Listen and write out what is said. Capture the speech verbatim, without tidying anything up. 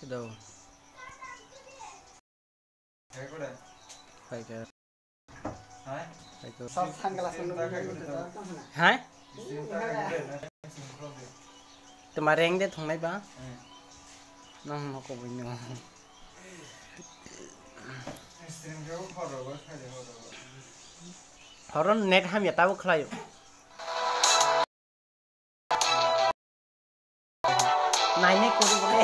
Do. Phaikha. Phaikha. Sir, sunglass no nugwi tong. Hai? Twma reng de thungnai ba? Nang no koboi no. Horo net hamya tabo khlaio. Nainai kuri bole.